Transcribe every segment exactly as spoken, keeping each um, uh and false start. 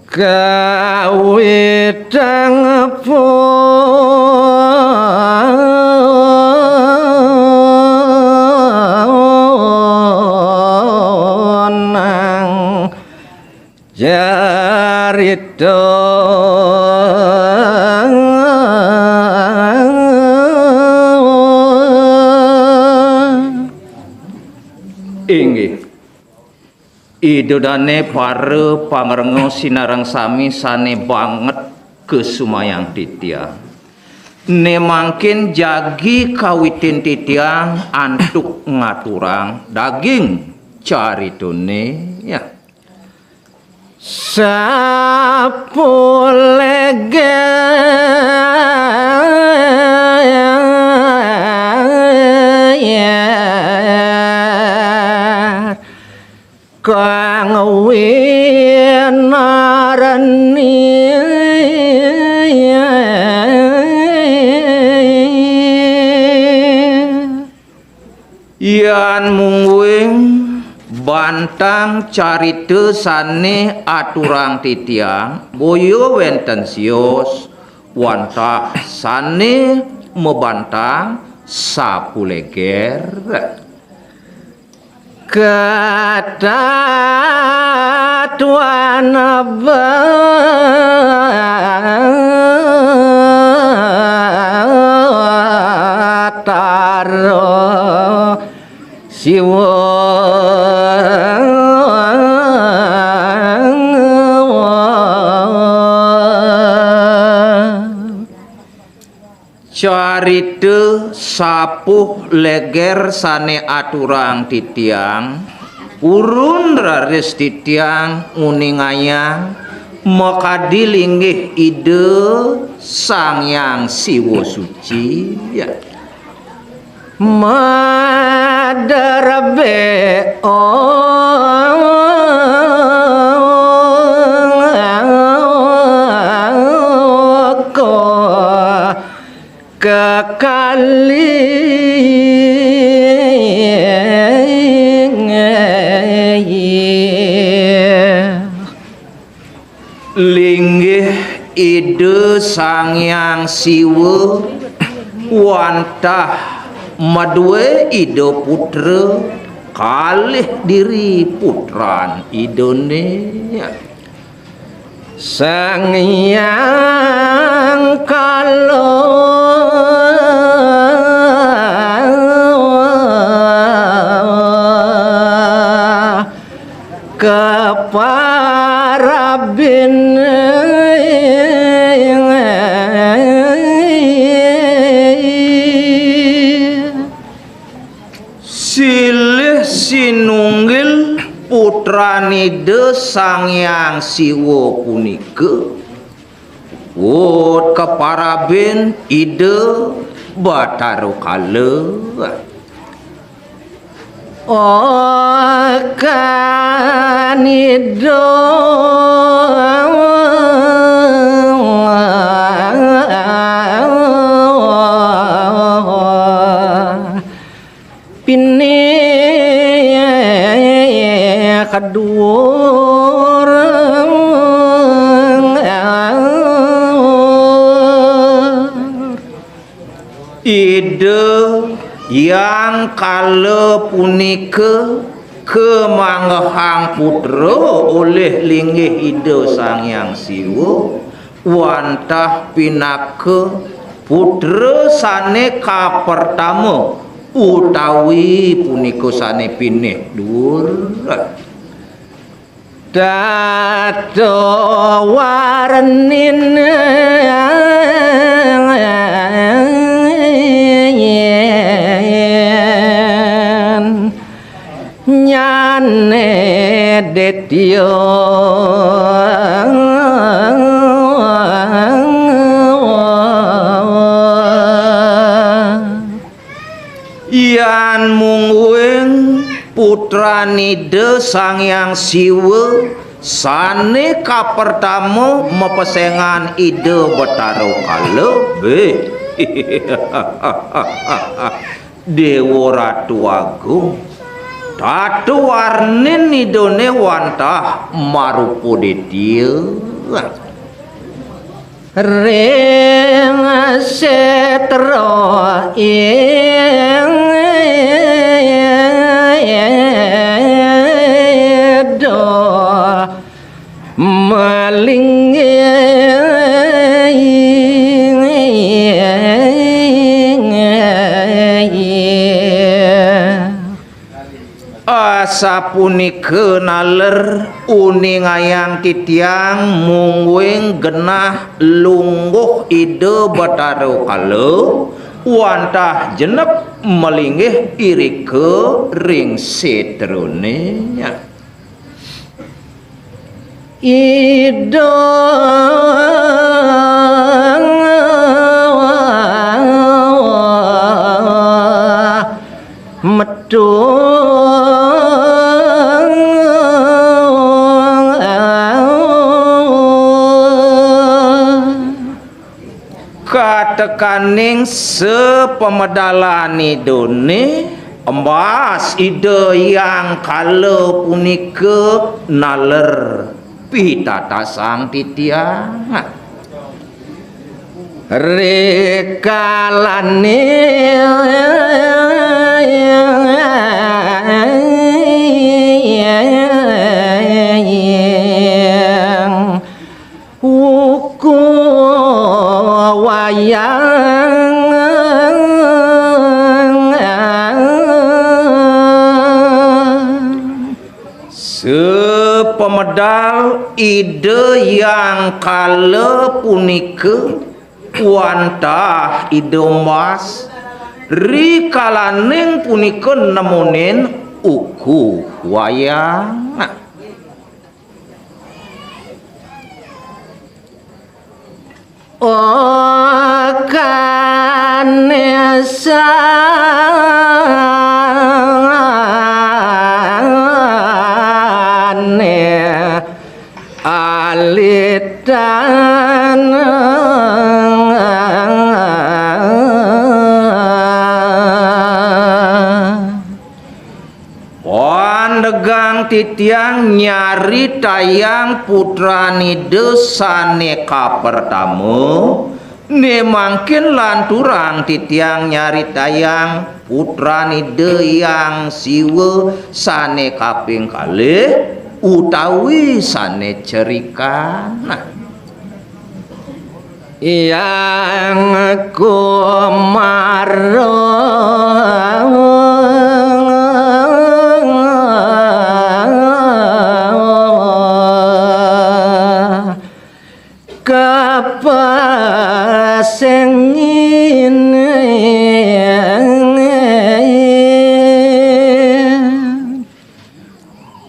Kawitang punang carita. Inggih. Ida dané para pangrenga sinareng sami sané banget kasumayang titiang. Né mangkin jagi kawitin titiang antuk ngaturang daging caritané, ya. Sapuh leger kang winarni. Yan mungguing bantang carita sané aturang titiang, boya wénten sios wantah sané mabantang sapuh leger. Katatuan Batara Siwa. Carita sapuh leger sané aturang titiang, purun raris titiang nguningayang makadi linggih Ida Sang Hyang Siwa Suci. Madarbe ong kekalih. Linggih Ida Sang Hyang Siwa wantah madué Ida putra kalih diri putran Idané. Sang Hyang Kala kaparabin. Silih sinunggil putran Ida Sang Hyang Siwa punika, wut kaparabin Ida Batara Kala. Okan Ida pinih kadur. Ida Hyang Kala punika kamanggehang putra olih linggih Ida Sang Hyang Siwa, wantah pinaka putra sané kapertama utawi punika sané pinih duur. Tato warnin nyane detio. Yan mungguing putran Ida Sang Hyang Siwa sané kapertama mapesengan Ida Betara Kala. Béh. Déwa Ratu Agung. Tata warnin Idané wantah marupa détia. Ring sétra ing Ida malinggih. Asapunika naler uningayang titiang mungguing genah lungguh Ida Batara Kala wantah jenek malinggih irika ring sétrané. Ida metu katekaning sapamedalan Idané, embas Ida Hyang Kala punika naler pitatasang titiang. Rikalane wuku wayang sapamedal Ida Hyang Kala punika wantah Ida Mas, rikalaning punika nemonin wuku wayang. Okane sane alitan. Pandegang titiang nyaritayang putranida sane kapertama, ne mangkin lanturang titiang nyaritayang putranida Hyang Siwa sane kaping kalih utawi sane cerikan. Hyang Kumara kapasengin.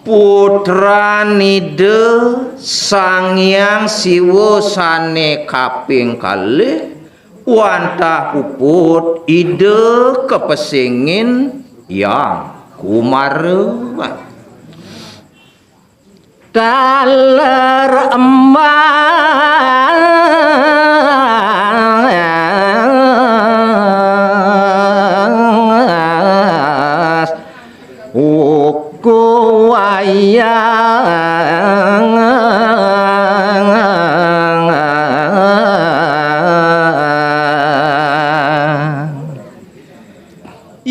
Putranida Sang Hyang Siwa sane kaping kalih wantah puput Ida kapesengin Hyang Kumara. Taler embas wuku wayang.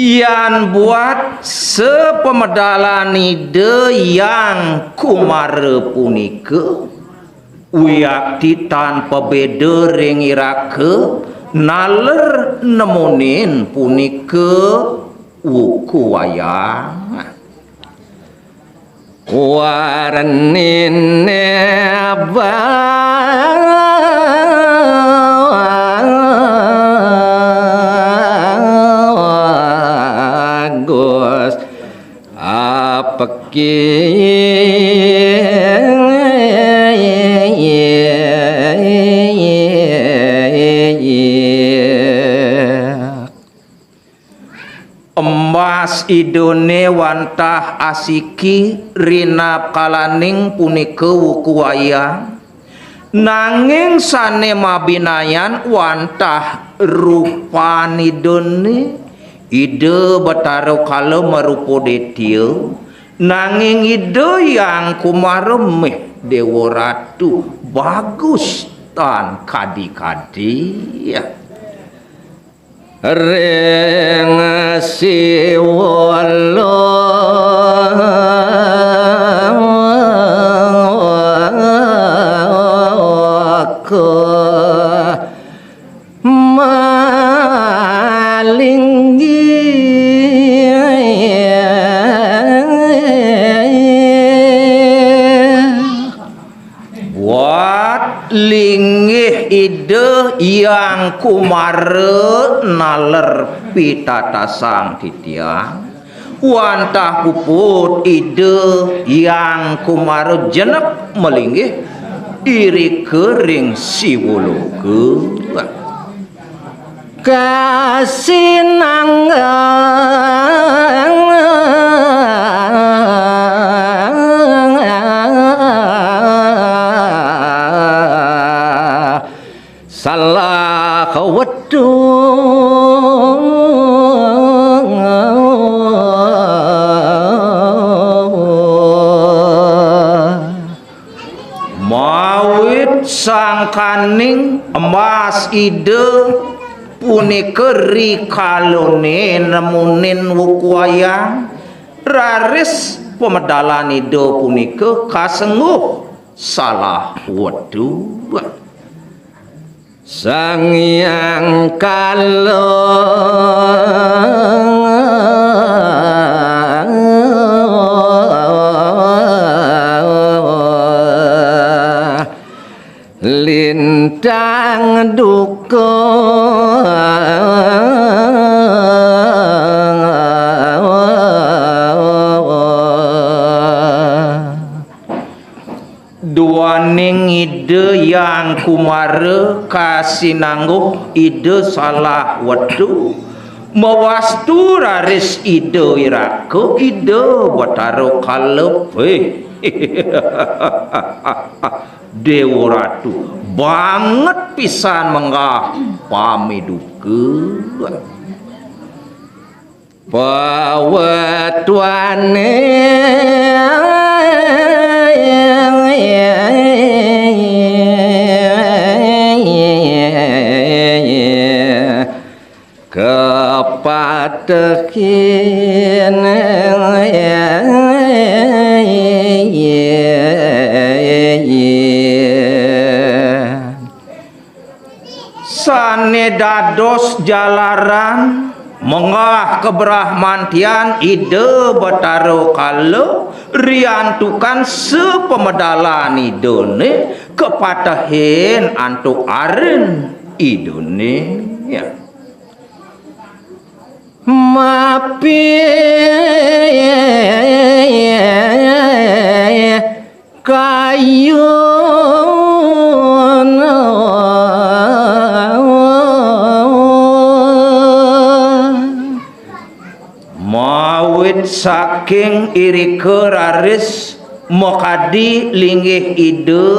Yan buat sapamedalan Ida Hyang Kumara punika, wiakti tan pabeda ring iraka naler nemonin punika wuku wayang. Warnine bagus apeki. Embas Idane wantah asiki rinakalaning punika wuku wayang, nanging sane mabinayan wantah rupan Idane, Ida Batara Kala marupa detya, Nanging Ida Hyang Kumara meh Déwa Ratu bagus tan kadi-kadi. Ring Siwala malinggih. Buat linggih Ida Hyang Kumara naler pitatasang titiang, wantah puput Ida Hyang Kumara jenek malinggih irika ring Siwaloka. Kasinangga salah wetu. Mawit sangkaning embas Ida punika rikalané nemunin wuku wayang, raris pamedalan Ida punika kasengguh salah wetu. Sang Hyang Kala lintang duka. Duaning Ida Hyang Kumara kasinangguh Ida salah wetu, mawastu raris Ida iraka Ida Batara Kala. Wéh. Déwa Ratu, banget pisan menggah pamiduka. Pawetuané kapatehin. Sané dados jalaran menggah kabrahmantian Ida Batara Kala, riantukan sapamedalan Idané kapatehin antuk arin Idané. Ya. Mapi kayun. Mawit saking irika raris makadi linggih Ida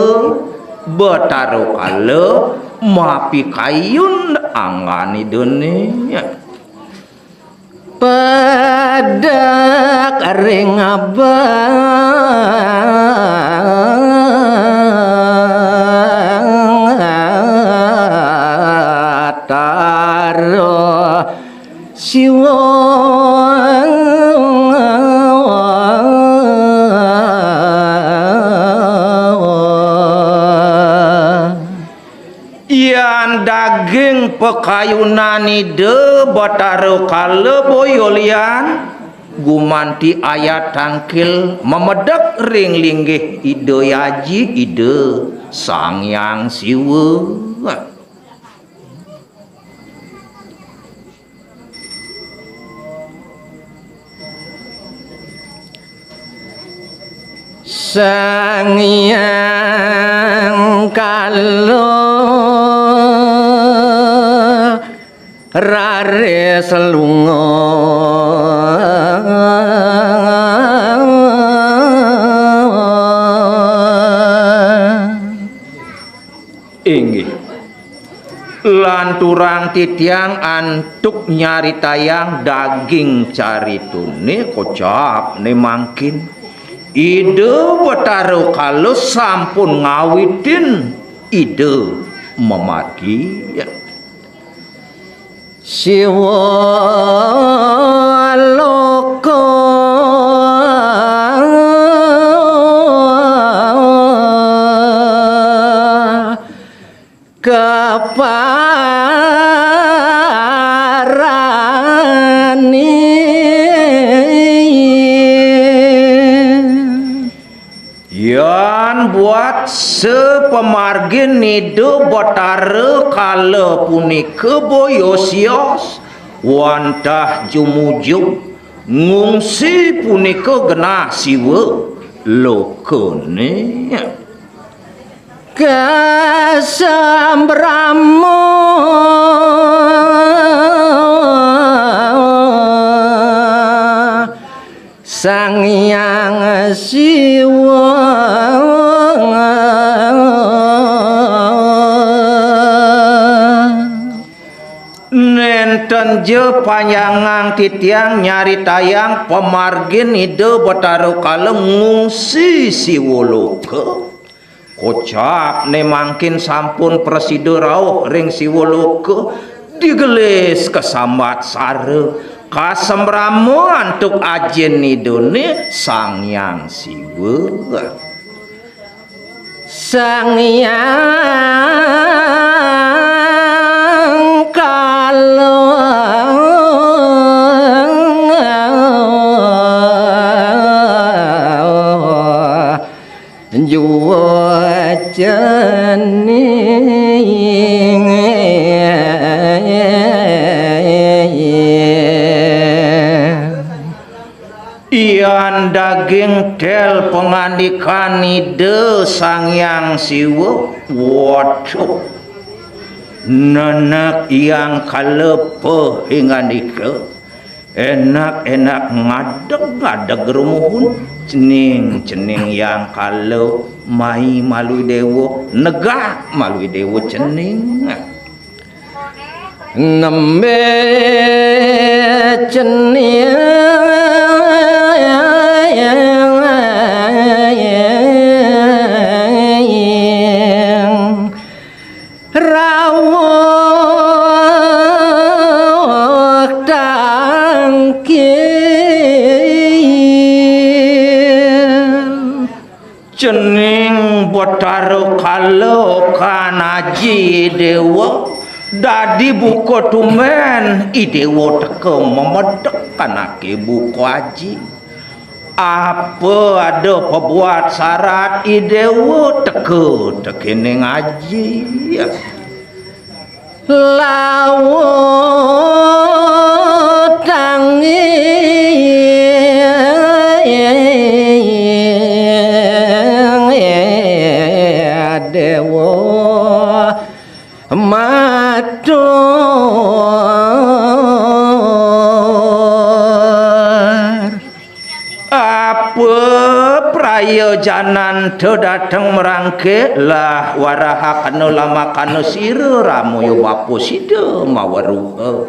Batara Kala, mapikayun anggan Idané. Pedek ring Batara Siwa. Yan daging pakayunan Ida Batara Kala boya lian, gumanti ayat tangkil mamedek ring linggih Ida Aji Ida Sang Hyang Siwa. Sang Hyang Kala raris lunga. Inggih. Anturang titiang antuk nyaritayang daging caritané kocapné mangkin. Ida Batara Kala sampun ngawitin Ida mamargi. Siwa loka kaparani. Yan buat sapamargin Ida Batara Kala punika boya sios wantah jumujug ngungsi punika genah Siwa lokané. Kasambrama Sang Hyang Siwa. Nénten ja panjangang titiang nyaritayang pamargin Ida Batara Kala ngungsi Siwa loka. Kocapné mangkin sampun prasida rauh ring Siwa loka, digelis kasambat sara, kasambrama antuk Ajin Idané Sang Hyang Siwa. Sang Hyang Kala jua cening. Yan daging tel pangandikan Ida Sang Hyang Siwa, waduh, nenek Hyang Kala pahingandika. Enak-enak ngadeg-ngadeg rumuhun, cening-cening Hyang Kala mai malu Déwa, negak malu Déwa cening. Nembé cening rawuh tangkil. Cening Batara Kala kan aji Déwa, dadi buka tumbén I Déwa teka mamedek anaké buka aji. Apa ada pabuat sarat I Déwa teka tekéning aji. Laut tangging Déwa matur. Apa prayojanan ta dateng marangké, lah warahakana lamakana sira ramaya bapa sida maweruha.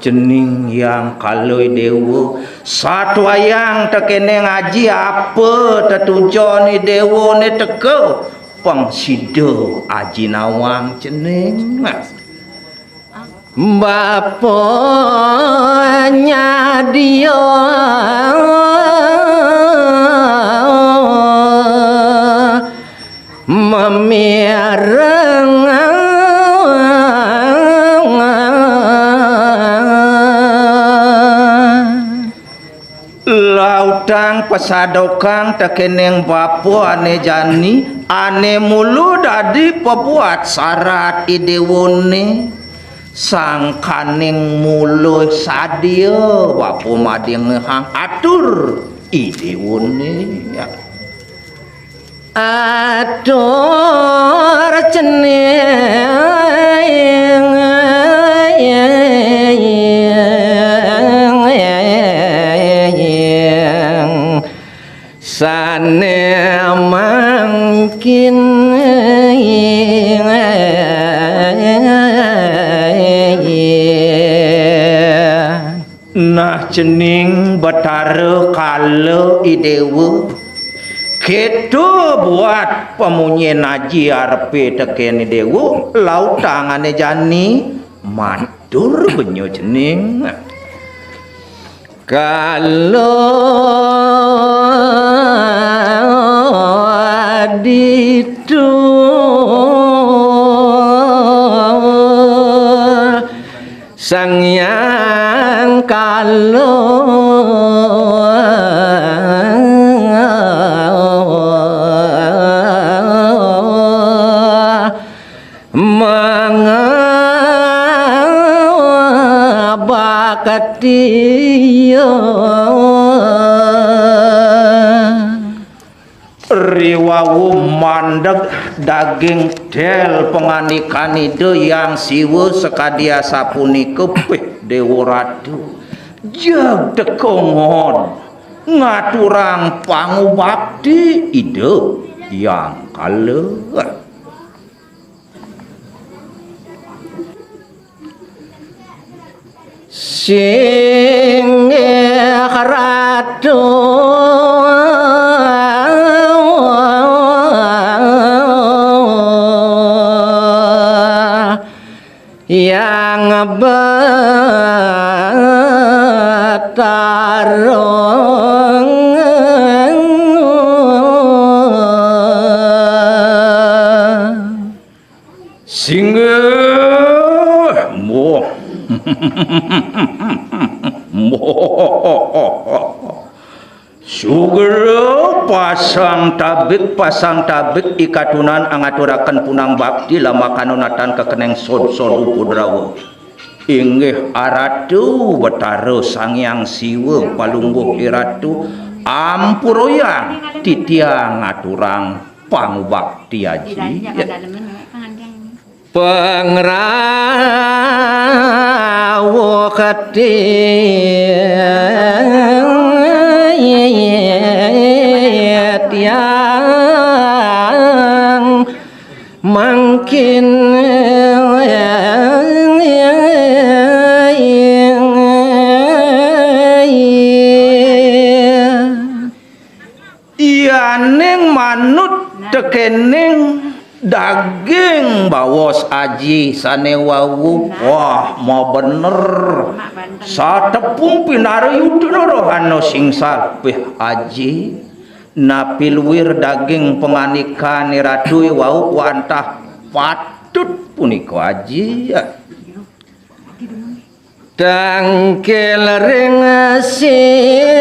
Cening Hyang Kala Déwa, satuayang tekéning aji apa tetujon I Déwané teka, pang sida aji nawang cening. Bapa nyadia mamireng. Lautang pasadokang tekéning bapa ané jani, ané mula dadi pabuat sarat I Déwané, sangkaning mula sadia bapa madingehang atur I Déwané. Atur cening sané mangkin. Nah, cening Betara Kala Idewa. Kéto buat pamunyin aji arepé tekén Idewa, laut tangané jani matur benya cening. Kala ditu Sang Hyang Kala mangabakti. Riwau mandeg daging tél pangandikan Ida Hyang Siwa sakadi asapunika, pih Déwa Ratu, jeg teka ngon ngaturang pangubakti Ida Hyang Kala. Singgih Ratu Hyang Betara. Singgih, moh. Moh. Sugra pasang tabik, pasang tabik i katunan angaturaken punang bakti lamakana natan kekeneng sod-sod upadrawa. Inggih Aratu Betara Sang Hyang Siwa Palungguh Iratu, ampurayang titiang ngaturang pangubakti aji. Pangrawuh keti tiang mangkin. Yaning manut tekening daging baos aji sané wau. Wah, mabener. Satepung pinarayuda rohana sing salpih aji. Napi luir daging pangandikan Ratu wau wantah patut punika aji. Tangkil ring singgih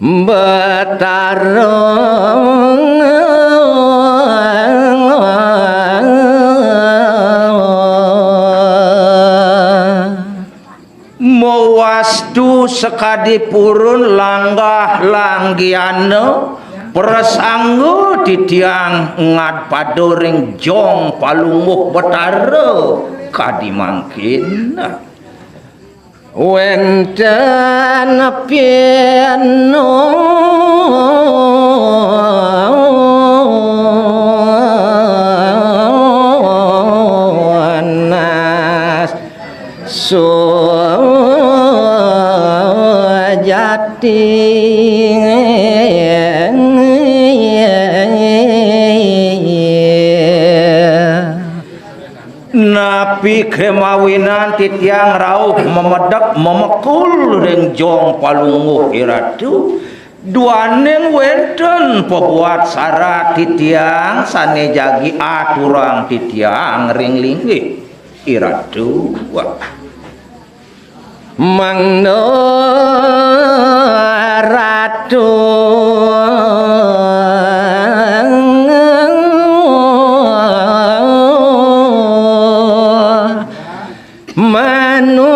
Betara. Mawastu sakadi purun langgah langgiana, prasangga titiang ngadpada ring jong Palungguh Betara kadi mangkin. Wénten pinunas sujati. Napi kemawinan titiang rauh mamedek mamekul ring jong Palungguh Iratu, duaning wénten pabuat sarat titiang sané jagi aturang titiang ring linggih Iratu. Mangda Ratu manugrahin.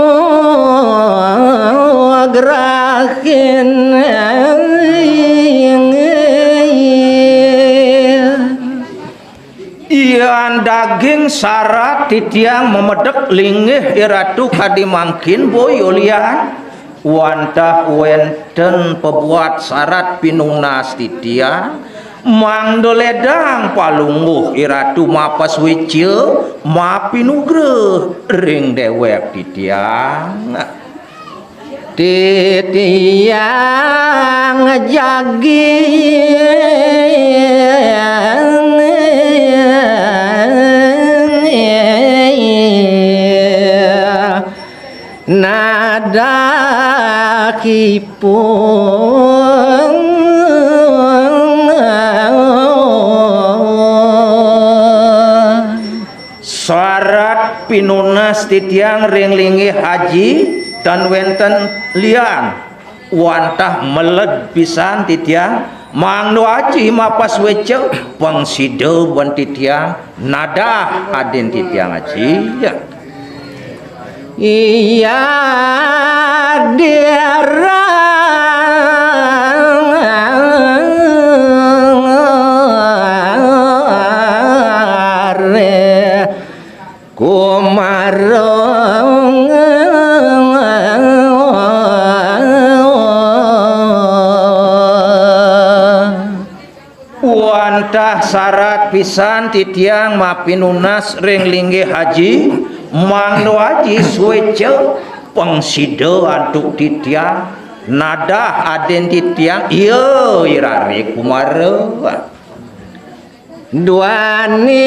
Yan daging sarat titiang mamedek linggih Iratu kadi mangkin, boya lian wantah wénten pabuat sarat pinunas titiang, Mangda ledang palungguh i Ratu mapasweca, mapinugrah ring dewek titiang. Titiang jagi nadahipun. Sarat pinunas titiang ring linggih aji, tan wenten lian. Wantah meled pisan titiang, mangda aji mapasweca, pang sida ban titiang nadah adin titiang aji. Iya, dirare Kumara. Wantah sarat pisan titiang mapinunas ring linggih aji, mangda aji sweca, pang sida antuk titiang nadah adin titiang, iya, I Rare Kumara. Duaning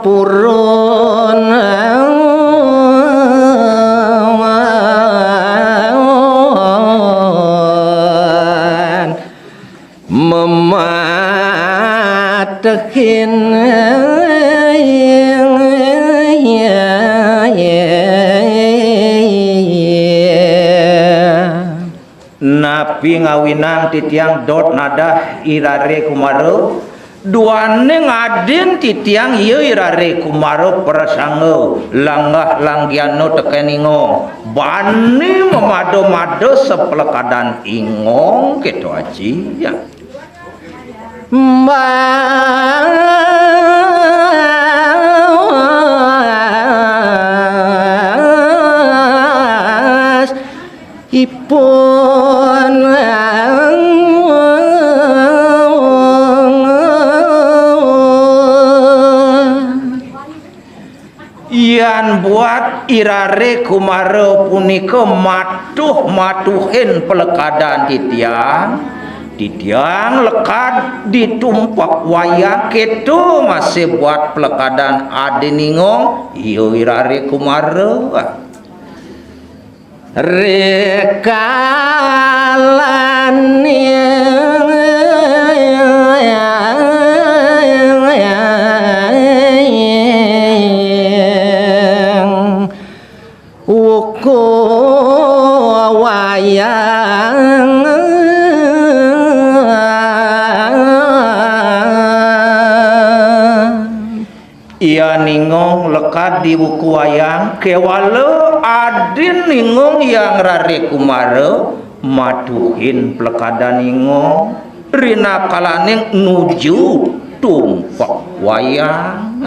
purun mematehin. Napi ngawinang titiang dot nadah I Rare Kumara? Duaning adin titiang, iya, I Rare Kumara, prasangga langgah langgiana teken ingong, bani mamada-mada saplekadan ingong, kéto aji. Mbas ipun. Yan buat I Rare Kumara punika matuh-matuhin plekadan titiang, titiang lekad di tumpek wayang, kéto masih buat plekadan adin ingong, iya, I Rare Kumara. Rikalaning wuku wayang. Yan ingong lekad di wuku wayang, kéwala adin ingong Hyang Rare Kumara matuhin plekadan ingong, rinakalaning nuju tumpek wayang.